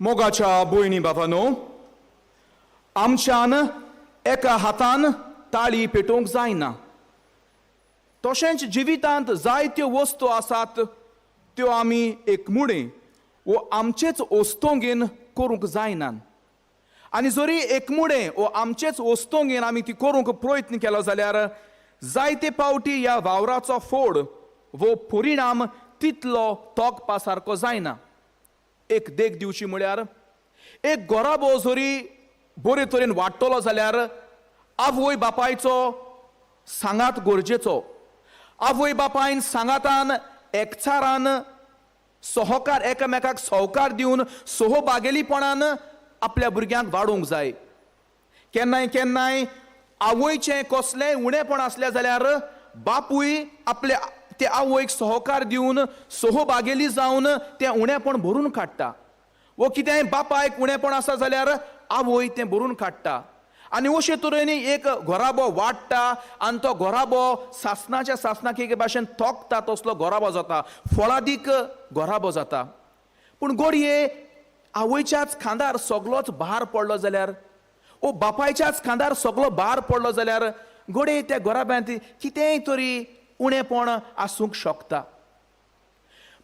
मोगाच्या भयणी बाबानो, आमच्यान एका हातान ताळी पेटोवंक जायना. तशेंच जिवितांत जायत्यो वस्तू आसात, त्यो आमी एकमुळे वो आमचेच वस्तोंगेन करूंक जायना. आनी जरी एकमुळे वो आमचेच वस्तोंगेन आमी ती करूंक प्रयत्न केलो जाल्यार जायते पावटी ह्या वावराचो फोड वो परिणाम तितलो तोखपा सारको जायना. एक देख दिवची म्हळ्यार, एक गोराबो जरी बरे तरेन वाडटलो जाल्यार आवय बापायचो सांगात गरजेचो. आवय बापायन सांगातान, एकचारान, सहकार, एकामेकाक सहकार दिवन सहभागेलीपणान आपल्या भुरग्यांक वाडोवंक जाय. केन्नाय केन्नाय आवयचें कसलेंय उणेपण आसलें जाल्यार बापूय आपले ते आवयक सहकार दिवन, सहभागेली जावन तें उणेपण भरून काडटा, वो कितेंय बापायक उणेपण आसा जाल्यार आवय तें भरून काडटा. आनी अशे तरेन एक घराबो वाडटा आनी तो घराबो सासनाच्या सासनाक एके भाशेन तोखता तसलो घराबो जाता, फळादीक घराबो जाता. पूण घडये आवयच्याच खांदार सगलोच भार पडलो जाल्यार, ओ बापायच्याच खांदार सगलो भार पडलो जाल्यार, घडये त्या घराब्यांत कितेंय तरी उणेपण आसूंक शकता.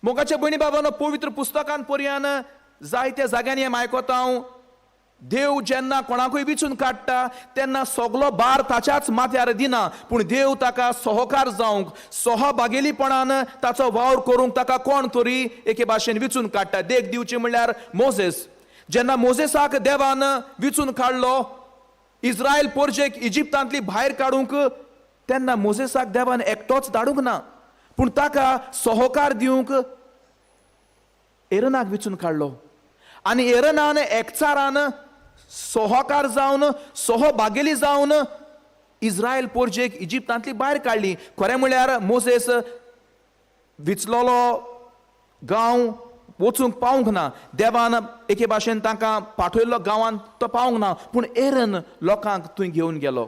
मोगाच्या भयणी बाबानो, पवित्र पुस्तकान पर्यान जायत्या जाग्यांनी हें आयकता हांव, देव जेन्ना कोणाकूय विचून काडटा तेन्ना सगलो भार ताच्याच माथ्यार दिना, पूण देव ताका सहकार जावंक, सहभागेलीपणान ताचो वावर करूंक ताका कोण तरी एके भाशेन विचून काडटा. देख दिवची म्हणल्यार मोजेस. जेन्ना मोजेसाक देवान विचून काडलो इस्रायल पोरजेक इजिप्तांतली भायर काडूंक, तेन्ना मोजेसाक देवान एकटोच धाडूंक ना, पूण ताका सहकार दिवंक एरनाक विचून काडलो. आनी एरनान एकचारान सहकार जावन, सहभागेली जावन इस्रायल पोरजेक इजिप्तांतली भायर काडली. खरें म्हळ्यार मोजेस विचलोलो गांव वचूंक पावूंक ना. देवान एके भाशेन तांकां पाठयल्लो गांवांत तो पावूंक ना, पूण एरन लोकांक थंय घेवन गेलो.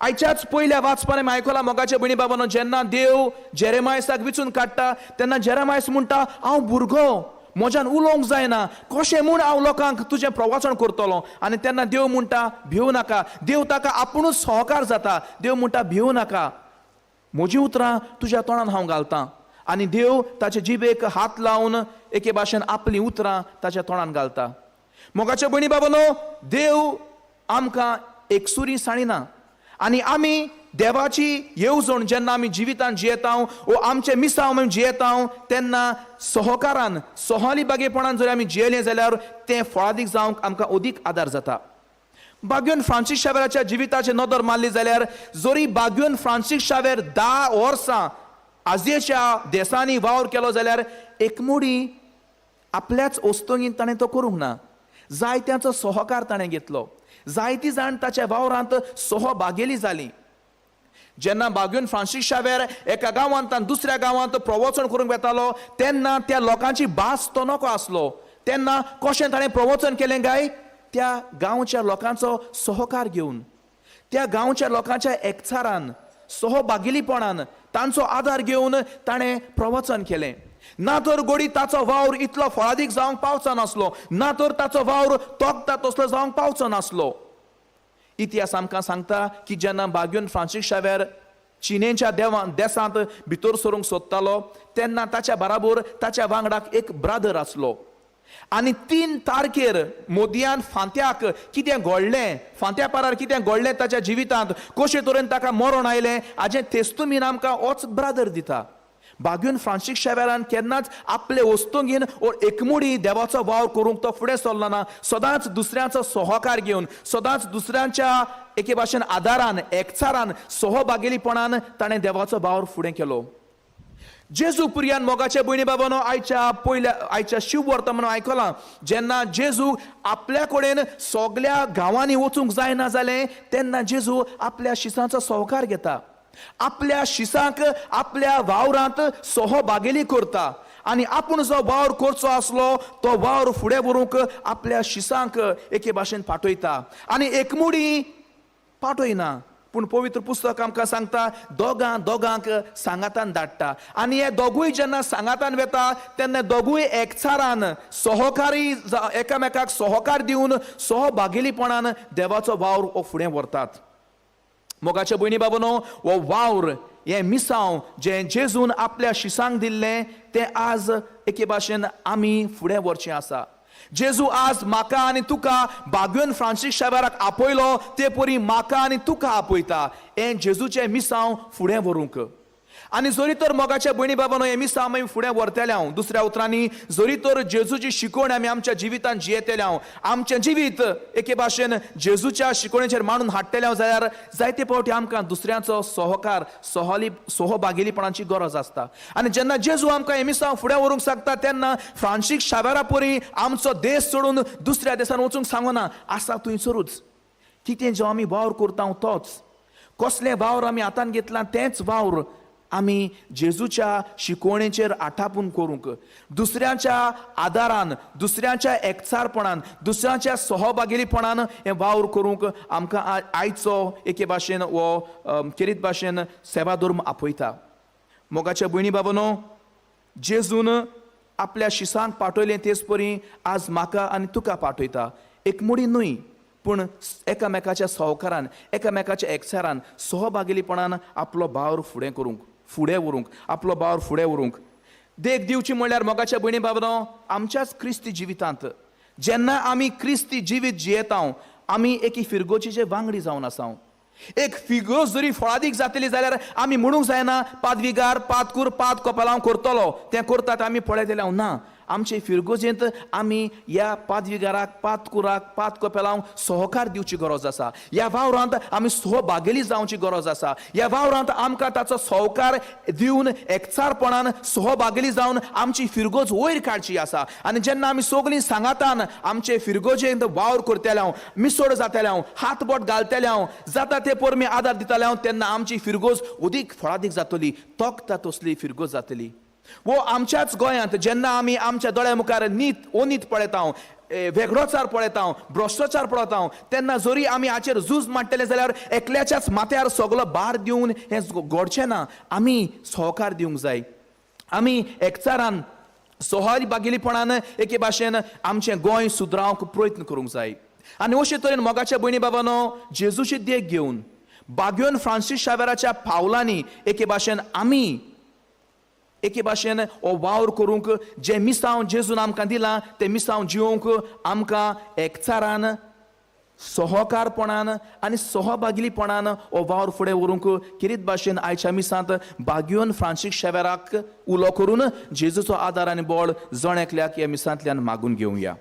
आयच्याच पयल्या वाचपान आमी आयकलां, मोगाच्या भयणी बाबानो, जेन्ना देव जेरेमायसाक विचून काडटा तेन्ना जेरेमायस म्हणटा, हांव भुरगो, म्हज्यान उलोवंक जायना, कशें म्हूण हांव लोकांक तुजें प्रवचन करतलो? आनी तेन्ना देव म्हणटा, भिवू नाका. देव ताका आपुणूच सहकार जाता. देव म्हणटा, भिवू नाका, म्हजीं उतरां तुज्या तोंडान हांव घालतां. आनी देव ताचे जिबेक हात लावन एके भाशेन आपलीं उतरां ताच्या तोंडान घालता. मोगाच्या भयणी बाबानो, देव आमकां एकसुरी साणिना आनी आमी देवाची येवजण जेन्ना आमी जिवितान जियेता वो आमचे मिसांव आमी जियेता तेन्ना सहकारान, सहली बागेपणान जर आमी जियेले जाल्यार तें फळादीक जावंक आमकां अदीक आदार जाता. बाग्योन फ्रांसीस शावेराच्या जिविताचे नदर मारली जाल्यार, जरी बाग्योन फ्रांसीस शावेर 10 वर्सां आजयेच्या देसांनी वावर केलो जाल्यार एकमुडी आपल्याच वस्तुंगीन ताणें तो करूंक ना. जायत्यांचो सहकार ताणें घेतलो, जायती जाण ताच्या वावरांत सहभागेली जाली. जेन्ना बाग्योन फ्रांसीस शावेर एका गांवांत आनी दुसऱ्या गांवांत प्रवचन करूंक वेतालो तेन्ना त्या लोकांची भास तो नको आसलो. तेन्ना कशें ताणें प्रवचन केलें काय? त्या गांवच्या लोकांचो सहकार घेवन, त्या गांवच्या लोकांच्या एकचारान, सहभागेलीपणान तांचो आदार घेवन ताणें प्रवचन केलें. ना तर गोडी ताचो वावर इतलो फळादीक जावंक पावचो नासलो, ना तर ताचो वावर तोखता तसलो जावंक पावचो नासलो. इतिहास आमकां सांगता की जेन्ना बाग्योन फ्रांसीस शावेर चिनेच्या देवा देसांत भितर सरूंक सोदतालो तेन्ना ताच्या बराबर, ताच्या वांगडाक एक ब्रादर आसलो. आनी 3 तारखेर मोदयान फांत्याक कितें घडलें, फांत्या पारार कितें घडलें ताच्या जिवितांत, कशे तरेन ताका मरण आयलें, हाजें तेस्तुमीन आमकां होच ब्रादर दिता. बाग्यून फ्रांसीस शावेरान केन्नाच आपले वस्तुंगीन वो एकमुडी देवाचो वावर करूंक तो फुडें सरलो ना. सदांच दुसऱ्यांचो सहकार घेवन, सदांच दुसऱ्यांच्या एके भाशेन आदारान, एकचारान, सहभागेलीपणान ताणें देवाचो वावर फुडें केलो. जेजू पुर्यान, मोगाच्या भयणी बाबानो, आयच्या पयल्या, आयच्या शिववर्तमान आयकलां, जेन्ना जेजू आपल्या कडेन सगल्या गांवांनी वचूंक जायना जालें तेन्ना जेजू आपल्या शिसांचो सहकार घेता, आपल्या शिसांक आपल्या वावरांत सहभागेली करता आनी आपूण जो वावर करचो आसलो तो वावर फुडें व्हरूंक आपल्या शिसांक एके भाशेन पाठयता. आनी एकमुडी पाठयना, पूण पवित्र पुस्तक आमकां सांगता दोगां दोगांक सांगातान धाडटा आनी हे दोगूय जेन्ना सांगातान वेता तेन्ना दोगूय एकचारान सहकारी एकामेकाक सहकार दिवन सहभागेलीपणान देवाचो वावर हो फुडें व्हरतात. मोगाच्या भयणी बाबानो, हो वावर हें मिसांव जें जेजून आपल्या शिसांक दिल्लें तें आज एके भाशेन आमी फुडें व्हरचें आसा. जेजू आज म्हाका आनी तुका बागयोन फ्रांसीस शावेराक आपयलो ते परी म्हाका आनी तुका आपयता हें जेजूचें मिसांव फुडें व्हरूंक. आनी जरी तर मोगाच्या भयणी बाबानो हें मिसांव आमी फुडें व्हरतले हांव, दुसऱ्या उतरांनी जरी तर जेजूची शिकवण आमी आमच्या जिवितांत जियेतले हांव, आमचें जिवीत एके भाशेन जेजूच्या शिकवणेचेर मांडून हाडटले हांव जाल्यार जायते फावटी आमकां दुसऱ्यांचो सहकार सहभागेलीपणाची गरज आसता. आनी जेन्ना जेजू आमकां हें मिसांव फुडें व्हरूंक सांगता तेन्ना फ्रांसीस शावेरा परी आमचो देश सोडून दुसऱ्या देशान वचूंक सांगना, आसा थंयसरूच कितें जो आमी वावर करता तोच, कसलें वावर आमी हातान घेतला तेंच वावर आमी जेजूच्या शिकवणेचेर आठापून करूंक, दुसऱ्यांच्या आदारान, दुसऱ्यांच्या एकचारपणान, दुसऱ्यांच्या सहभागेलीपणान हें वावर करूंक आमकां आयचो एके भाशेन हो खेरीत भाशेन सेवाधर्म आपयता. मोगाच्या भयणी बाबानो, जेजून आपल्या शिसांक पाठयलें तेच परी आज म्हाका आनी तुका पाठयता. एकमुडी न्हय पूण एकामेकाच्या सहकारान, एकामेकाच्या एकचारान, सहभागेलीपणान आपलो वावर फुडें करूंक, फुडें व्हरूंक, आपलो वावर फुडें व्हरूंक. देख दिवची म्हणल्यार मोगाच्या भयणी बाबानो, आमच्याच क्रिस्ती जिवितांत जेन्ना आमी क्रिस्ती जिवीत जियेता आमी एकी फिरगोचीचे वांगडी जावन आसा. एक फिगोज जरी फळादीक जातली जाल्यार आमी म्हणूंक जायना पादविगार पादकूर पाद कोपेलांव करतलो, तें करतात आमी पळयतले हांव ना. आमचे फिरगोजेंत आमी ह्या पादविगाराक पादकुराक पाद कोपेलांक सहकार दिवची गरज आसा. ह्या वावरांत आमी सहभागेली जावची गरज आसा. ह्या वावरांत आमकां ताचो सहकार दिवन एकचारपणान सहभागेली जावन आमची फिरगोज वयर काडची आसा. आनी जेन्ना आमी सगळीं सांगातान आमचे फिरगोजेंत वावर करतले हांव, मिसोड जातले हांव, हात बोट घालतले हांव, जाता ते पोरमी आदार दितले हांव, तेन्ना आमची फिरगोज अदीक फळादीक जातली, तोखता तसली फिरगोज जातली. वो आमच्याच गोंयांत जेन्ना आमी आमच्या दोळ्या मुखार नीत ओनीत पळयता, वेगळोचार पळयता, भ्रश्टाचार पळयता, तेन्ना जरी आमी हाचेर झूज मांडटले जाल्यार एकल्याच्याच माथ्यार सगलो भार दिवन हें घडचें ना. आमी सहकार दिवंक जाय. आमी एकचारान सहभागेलीपणान एके भाशेन आमचें गोंय सुदरावंक प्रयत्न करूंक जाय. आनी अशे तरेन मोगाच्या भयणी बाबानो, जेजूची देख घेवन बाग्योन फ्रांसीस शावेराच्या पावलांनी एके भाशेन आमी एके भाशेन हो वावर करूंक जें मिसांव जेजून आमकां दिलां तें मिसांव जिवंक आमकां एकचारान, सहकारपणान आनी सहभागीपणान हो वावर फुडें व्हरूंक खेरीत भाशेन आयच्या मिसांत बाग्योन फ्रांसीस शेवेराक उलो करून जेजूचो आदार आनी बळ जण एकल्याक ह्या मिसांतल्यान मागून घेवया.